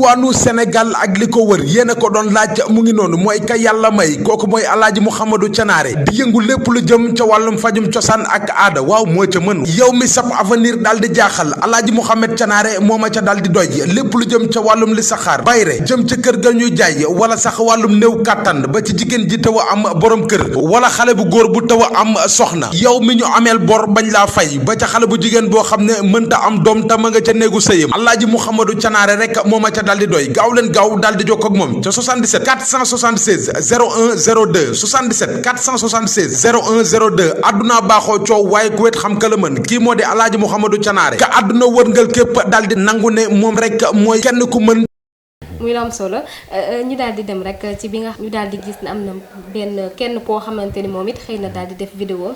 diwaanu Sénégal ak li ko wër yéen a ko doon laaj mu ngi noonu mooy ka yàlla may kooku mooy alaaji Mouhamadou Canaare di yëngu lépp lu jëm ca wàllum fajum cosaan ak aada waaw moo ca mën yow mi sab avenir daal di jaaxal alaaji Mouhamed Canaare moo ma ca daal di doy lépp lu jëm ca wàllum li saxaar bayre jëm ca kër ga ñuy jaay wala sax wàllum néew kàttan ba ci jigéen ji taw a am borom kër wala xale bu góor bu taw a am soxna yow mi ñu ameel bor bañ laa fay ba ca xale bu jigéen boo xam ne mënta am doom tama nga ca néegu sëyam alaaji Mouhamadou Canaare rek moo ma ca daal di doy gaaw leen gaaw daal di jokkoo ak moom ca 77 476 01 02 77 476 01 02 àdduna baaxoo coow waaye ku wet xam ka la mën kii moo di alaaji Mouhamadou Canaare ka àdduna wërngal képp daal di nangu ne moom rek mooy kenn ku mën. muy am solo ñu daal di dem rek ci bi nga ñu daal di gis ne am na kenn koo xamante ni moom it xëy na daal di def vidéo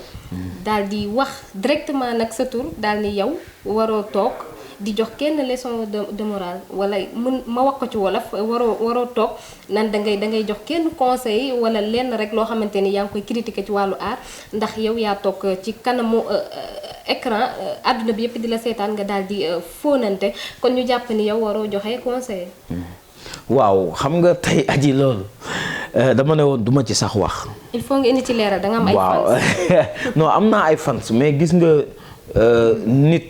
daal di wax directement nag sa tur daal ni yow waroo toog di jox kenn leçon de morale wala ma wax ko ci wolof waroo toog nan da ngay jox kenn conseil wala lenn rek loo xamante ni yaa ngi koy critiquer ci wàllu art ndax yow yaa toog ci kanamu écran àdduna bi yëpp di la seetaan nga daal di fóonante kon ñu jàpp ni yow waroo joxe conseil. waaw xam nga tey aji loolu dama ne woon duma ci sax wax. il faut nga indi ci leeral da nga am ay fans. waaw non am naa ay fans mais gis nga nit.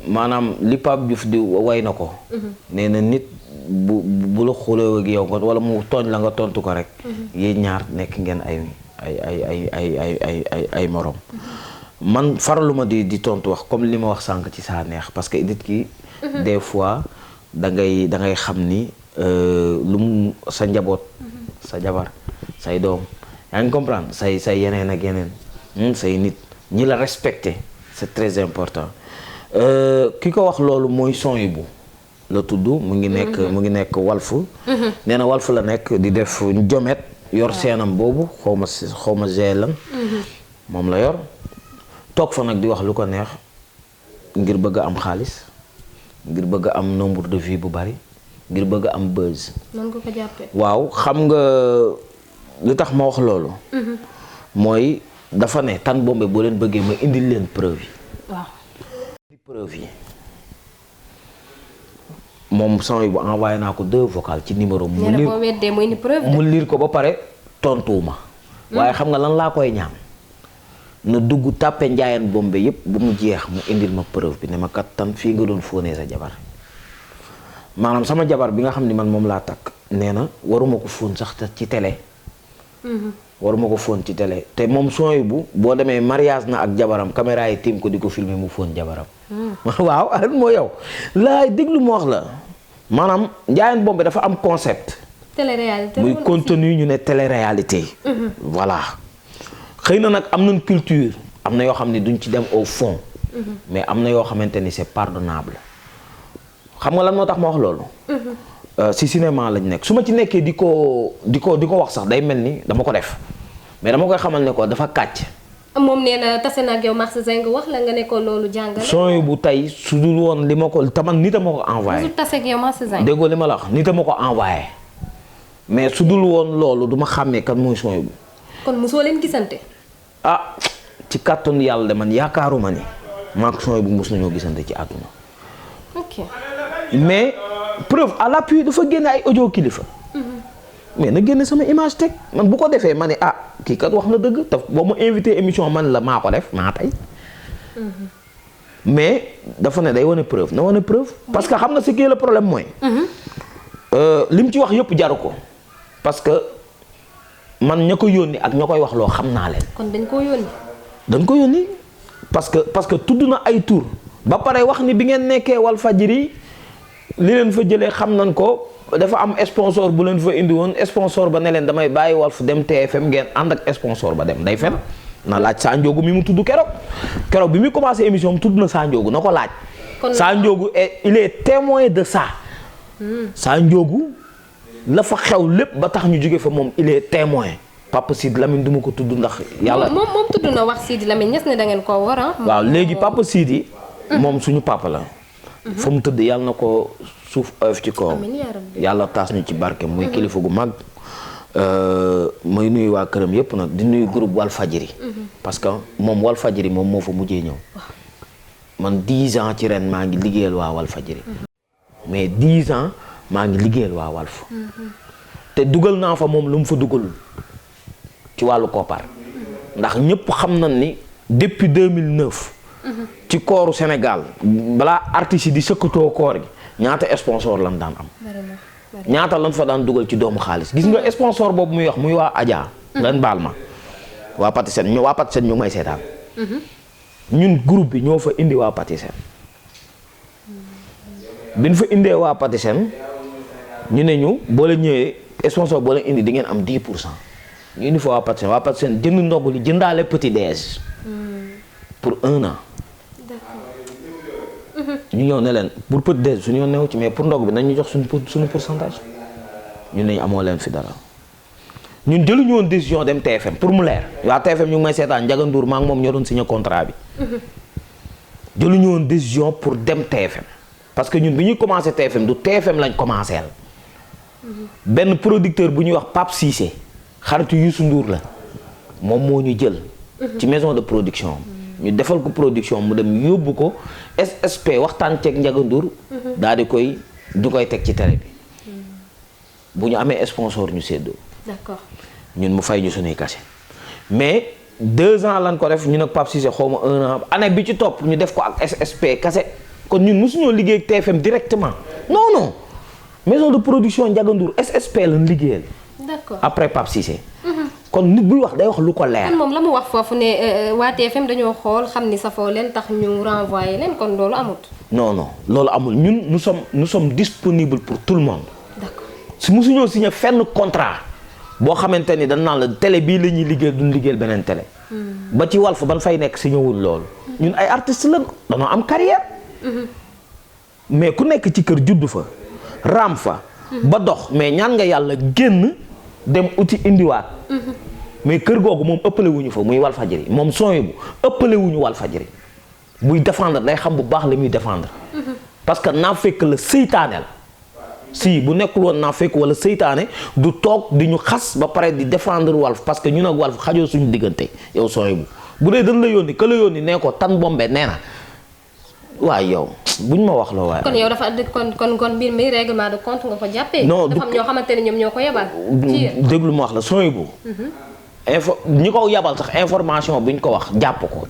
maanaam li Pape Diouf di way na ko. nee na nit bu la xoolee ak yow wala mu tooñ la nga tontu ko rek. yéen ñaar nekk ngeen ay morom. man faraluma di tontu wax comme li ma wax sànq ci saa neex parce que nit ki. des fois da ngay xam ni lu mu sa njaboot. sa jabar say doom yaa ngi comprendre say yeneen ak yeneen say nit ñi la respecté c'est très important. ki ko wax loolu mooy Sohibou la tudd mu ngi nekk Walf. nee na Walf la nekk di def jomet yor seenam boobu xaw ma lan moom la yor toog fa nag di wax lu ko neex ngir bëgg a am xaalis ngir bëgg a am nombre de vues bu bari ngir bëgg a am buzz. nan ko jàppee. waaw xam nga li tax ma wax loolu. mooy dafa ne Tane Bombé boo leen bëggee ma indil leen preuve yi. waaw. preuve yi moom Sohibou bu envoyé naa ko 2 vocales ci numéro mu liir ko ba pare tontuwuma waaye xam nga lan laa koy ñaan na dugg tàppe njaayeen Bombé yépp bu mu jeex mu indil ma preuve bi ne ma kat Tane fii nga doon fóonee sa jabar maanaam sama jabar bi nga xam ni man moom laa takk nee na waruma ko fóon sax ci télé. waruma ko fóon ci télé te moom Sohibou boo demee mariage na ak jabaram caméra yi tiim ko di ko filmer mu fóon jabaram. waaw moo yow laay déglu mu wax la maanaam njaayeen Bombé dafa am concept. télé-réalité muy contenu ñu ne télé-réalité. voilà xëy na nag am nañ culture am na yoo xam ne duñ ci dem au fond. mais am na yoo xamante ni c'est pardonnable xam nga lan moo tax ma wax loolu. si cinéma lañ nekk su ma ci nekkee di ko wax sax day mel ni dama ko def mais dama koy xamal ne ko dafa kàcc. moom nee na tase na ak yow marché nga wax la nga ne ko loolu jàngale. Sohibou tey su dul woon li ma ko taman nit a ma ko envoyé. su tase ak yow marché déggoo li ma la wax nit a ma ko envoyé mais su dul woon loolu du ma xàmmee kan mooy Sohibou. kon mosoo leen gisante. ah ci kàttanu yàlla de man yaakaaruma ni maa ko Sohibou mos nañoo gisante ci àdduna. ok mais preuve à l'appui dafa génne ay audio kilifa. mais na génne sama image teg man bu ko defee ma ne ah kii kat wax na dëgg te boo ma invité émission man la maa ko def maa tey. mais dafa ne day wane preuve na wane preuve. parce que xam nga ce qui est le problème mooy. li mu ci wax yëpp jaru ko. parce que man ña ko yónni ak ña koy wax loo xam naa leen. kon dañ koo yónni. dañ ko yónni parce que tudd na ay tur ba pare wax ni bi ngeen nekkee Walfadjri li leen fa jëlee xam nañ ko. dafa am sponsor bu leen fa indi woon sponsor ba ne leen damay bàyyi Walf dem TFM ngeen ànd ak sponsor ba dem day fen na laaj Sa Ndiogou mi mu tudd keroog bi muy commencé émission tudd na Sa Ndiogou na ko laaj. Sa Ndiogou il est témoin de ça. Sa Ndiogou la fa xew lépp ba tax ñu jóge fa moom il est témoin. Papa Sidi Lamine du ma ko tudd ndax. yàlla moom tudd na wax Sidi Lamine ñes ne da ngeen koo war a. waaw léegi Papa Sidi. moom suñu papa la. fa mu tëdd yàlla na ko. suuf oyof ci kawam yàlla taas ñu ci barke muy kilifa gu mag muy nuyu waa këram yépp nag di nuyu groupe Walfadjri parce que moom Walfadjri moom moo fa mujjee ñëw man 10 ans ci ren maa ngi liggéeyal waa Walfadjri mais 10 ans maa ngi liggéeyal waa Walf te dugal naa fa moom lu mu fa dugalul ci wàllu koppar ndax ñëpp xam nañ ni depuis 2009 ci kooru Sénégal balaa artistes yi di sëkkatoo koor gi ñaata sponsor lan daan am ñaata lan fa daan dugal ci doomu xaalis gis nga sponsor boobu muy wax muy waa Adja ngeen baal ma waa Patisen ñu may seetaan ñun groupe bi ñoo fa indi waa Patisen bi ñu fa indee waa Patisen ñu ne ñu boo la ñëwee sponsor boo la indi di ngeen am 10 pour cent ñu indi fa waa Patisen jënd ndogu li jëndaale petit déj pour 1 an. ñu ñëw ne leen pour petit déj suñu yoon neew ci mais pour ndog bi nañu jox suñu pourcentage ñu ne amoo leen fi dara ñun jëluñu woon décision dem TFM pour mu leer waa TFM ñu ngi may seetaan Ndiaga Ndour maa ngi moom ñoo doon signé contrat bi jëluñu woon décision pour dem TFM parce que ñun bi ñuy commencé TFM du TFM lañ commencé benn producteur bu ñuy wax Pape Cissé xaritu Youssou Ndour la moom moo ñu jël ci maison de production ñu defal ko production mu dem yóbbu ko SSP waxtaan ceeg Ndiaga Ndour daal di koy teg ci télé bi bu ñu amee sponsor ñu séddoo. D'accord. ñun mu fay ñu suñuy cachet mais 2 ans lan ko def ñu nag Pape Cissé xaw ma 1 an année bi ci topp ñu def ko ak SSP kase kon ñun mosuñoo liggéey ak TFM directement non maison de production Ndiaga Ndour SSP lañ liggéeyal. D'accord. après Pape Cissé. kon nit buy wax day wax lu ko leer. kon moom la mu wax foofu ne waa TFM dañoo xool xam ni safoo leen tax ñu renvoyé leen kon loolu amut. non loolu amul ñun nous sommes disponibles pour tout le monde. D'accord. si mosuñoo signé fenn contrat boo xamante ni dañ naan la télé bii la ñuy liggéeyal duñ liggéeyal beneen télé. ba ci Walf ban fay nekk signé wul loolu. ñun ay artistes lañ dañoo am carrière. mais ku nekk ci kër juddu fa raam fa. ba dox mais ñaan nga yàlla génn dem uti indiwaat. mais kër googu moom ëppale wuñu fa muy Walfadjri moom Sohibou ëppale wuñu Walfadjri buy défendre day xam bu baax la muy défendre. parce que naa fekk la seytaane la si bu nekkul woon naa fekk wala seytaane du toog di ñu xas ba pare di défendre Walf parce que ñun ak Walf xajoo suñu diggante yow Sohibou bu dee dañ la yónni ka la yónni nee ko Tane Bombé nee na waaye yow buñ ma wax la waaye. kon yow dafa kon mbir mi règlement de compte nga ko jàppee. non dafa am ñoo xamante ne ñoom ñoo ko yebal. déglu ma wax la Sohibou. ñi ko yabal sax information bi ñu ko wax jàpp ko.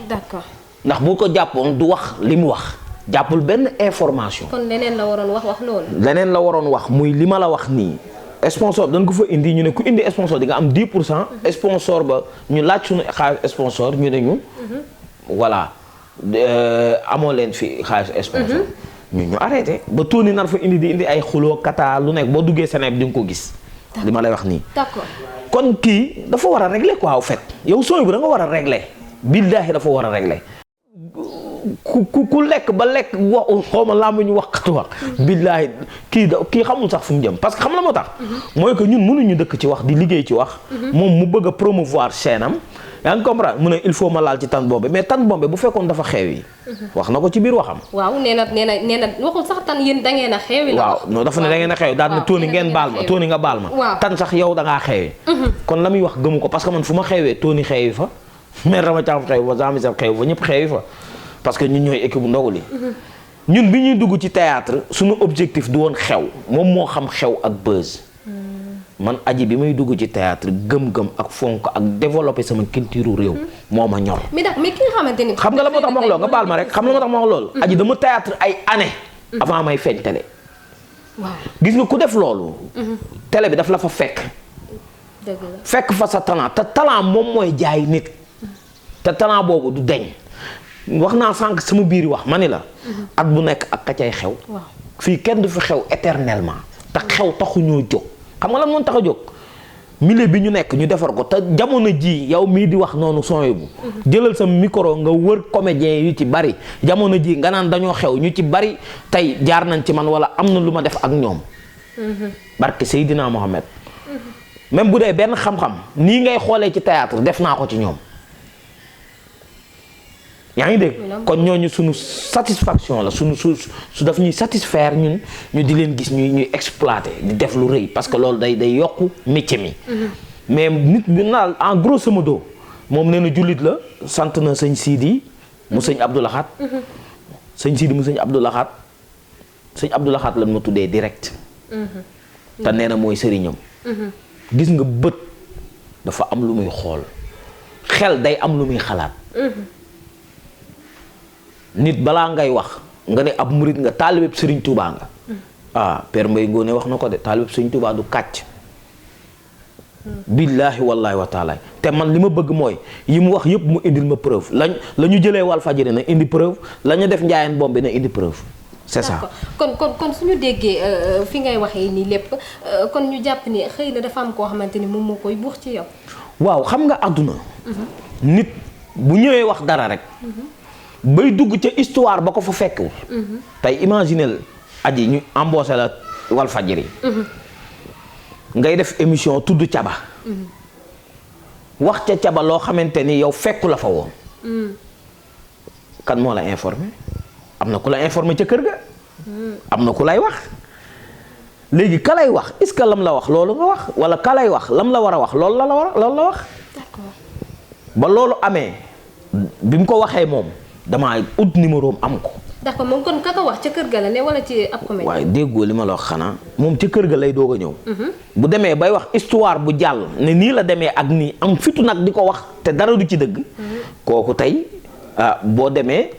D'accord. ndax bu ko jàppoon du wax li mu wax jàppul benn information. kon leneen la waroon wax loolu. leneen la waroon wax muy li ma la wax nii. sponsor dañ ko fa indi ñu ne ku indi sponsor di nga am 10 pour cent. sponsor ba ñu laaj suñu xaalis sponsor ñu ne ñu. voilà amoo leen fi xaalis sponsor. ñu arrêté ba tuuni nar fa indi ay xuloo kata lu nekk boo duggee Sénégal di nga ko gis. li ma lay wax nii. D'accord. kon kii dafa war a régler quoi au fait yow Sohibou da nga war a régler billaahi dafa war a régler ku lekk ba lekk wax xaw ma laa ma ñu wax billaahi kii xamul sax fu mu jëm parce que xam la moo tax. mooy que ñun mënuñu dëkk ci wax di liggéey ci wax. moom mu bëgg a promouvoir chaîne am yaa ngi comprendre mu ne il faut ma laal ci Tane Bombé mais Tane Bombé bu fekkoon dafa xeew yi. wax na ko ci biir waxam. waaw nee na waxul sax Tane yéen da ngeen a xeewi la. waaw non dafa ne da ngeen a xeewi daal ne Tony ngeen baal ma Tony nga baal ma. waaw Tane sax yow da ngaa xeewi. kon la muy wax gëmu ko parce que man fu ma xeewee Tony xeewi fa. mais Rama Thiam xewi fa Jammj xewi fa ñëpp xewi fa parce que ñun ñooy équipe bu ndogu li ñun bi ñuy dugg ci théâtre suñu objectif du woon xew moom moo xam xew ak buzz. man aji bi may dugg ci théâtre gëm-gëm ak fonk ak développer sama culture réew moo ma ñor. mais ki nga xamante ni. xam nga la moo tax ma wax loolu nga baal ma rek xam la moo tax ma wax loolu. aji dama théâtre ay années. avant may feeñ télé. waaw gis nga ku def loolu. télé bi daf la fa fekk. dëgg la fekk fa sa talent te talent moom mooy jaay nit. te talent boobu du deñ wax naa sànq sama biir wax ma ni la. at bu nekk ak ka cay xew. waaw fii kenn du fi xew éternellement. te xew taxu ñoo jóg. xam nga lan moo tax a jóg milieu bi ñu nekk ñu defar ko te jamono ji yow mii di wax noonu Sohibou jëlal sa micro nga wër comédien yu ci bari jamono ji nga naan dañoo xew ñu ci bari tey jaar nañ ci man wala am na lu ma def ak ñoom. barke Seydina Mohamed. même bu dee benn xam-xam nii ngay xoolee ci théâtre def naa ko ci ñoom. yaa ngi dégg kon ñooñu suñu satisfaction la su daf ñuy satisfaire ñun ñu di leen gis ñuy exploiter di def lu rëy parce que loolu day yokku métier mi. mais nit bi naal en grosso modo moom nee na jullit la sant na sëñ Sidi mu sëñ Abdou Lahad. sëñ Sidi mu sëñ Abdou Lahad sëñ Abdou Lahad lan ma tuddee direct. te nee na mooy sëriñam. gis nga bët dafa am lu muy xool xel day am lu muy xalaat. nit balaa ngay wax nga ne ab murit nga taalibeb sëriñ Touba nga. Père Mbaye Ngoné wax na ko de taalibeb sëriñ Touba du kàcc. billaahi wallaahi wa taala te man li ma bëgg mooy yi mu wax yëpp mu indil ma preuve la ñu jëlee Walfadjri na indi preuve la ñu def Ndiayène Bombé na indi preuve. c'est ça kon suñu déggee fi ngay waxee nii lépp kon ñu jàpp ni xëy na dafa am koo xamante ni moom moo koy buux ci yow. waaw xam nga àdduna. nit bu ñëwee wax dara rek. bay dugg ca histoire ba ko fa fekkul. tey imaginel aji ñu embauché la Walfadjri. ngay def émission tudd caba. wax ca caba loo xamante ni yow fekku la fa woon. kan moo la informé. am na ku la informé ca kër ga. am na ku lay wax. léegi ka lay wax est-ce que lam la wax loolu nga wax wala ka lay wax lam la war a wax loolu la wax. d'accord. ba loolu amee bi mu ko waxee moom damaa ut numéro am ko. d'accord moom kon ka ko wax ca kër ga la ne wala ci ab comédie. waaye déggoo li ma la wax xanaa moom ca kër ga lay doog a ñëw. bu demee bay wax histoire bu jàll ne nii la demee ak nii am fitu nag di ko wax te dara du ci dëgg. kooku tey boo demee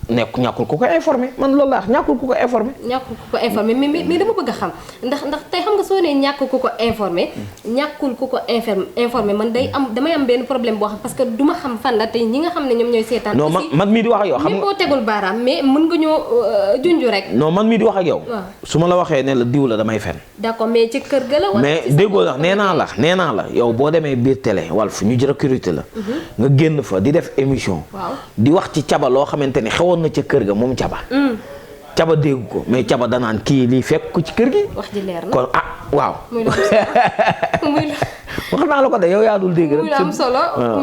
ñàkkul ku ko informé man loolu laa wax ñàkkul ku ko informé. ñàkkul ku ko informé mais dama bëgg a xam ndax tey xam nga soo nee ñàkkul ku ko informé ñàkkul ku ko informé man damay am benn problème boo xam parce que du ma xam fan la tey ñi nga xam ne ñoom ñooy seetaan. non man mii di wax ak yow. xam nga koo tegul baaraam mais mën nga ñoo junj rek. non man mii di wax ak yow. su ma la waxee ne la diw la damay fen. d'accord mais ci kër ga la. wala mais déggoo la nee naa la yow boo demee biir télé Walf ñu recruté la. nga génn fa di def émission. di wax ci caba loo xamante ni xewoon na ca kër ga moom caba. caba dégg ko mais caba danaan kii lii fekk ko ci kër gi. wax ji leer na kon waaw. wax naa la ko de yow yaa dul dégg rek.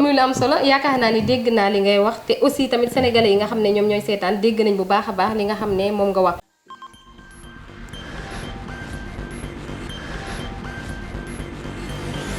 muy lu am solo yaakaar naa ni dégg naa li ngay wax te aussi tamit sénégalais yi nga xam ne ñoom ñooy seetaan dégg nañ bu baax a baax li nga xam ne moom nga wax.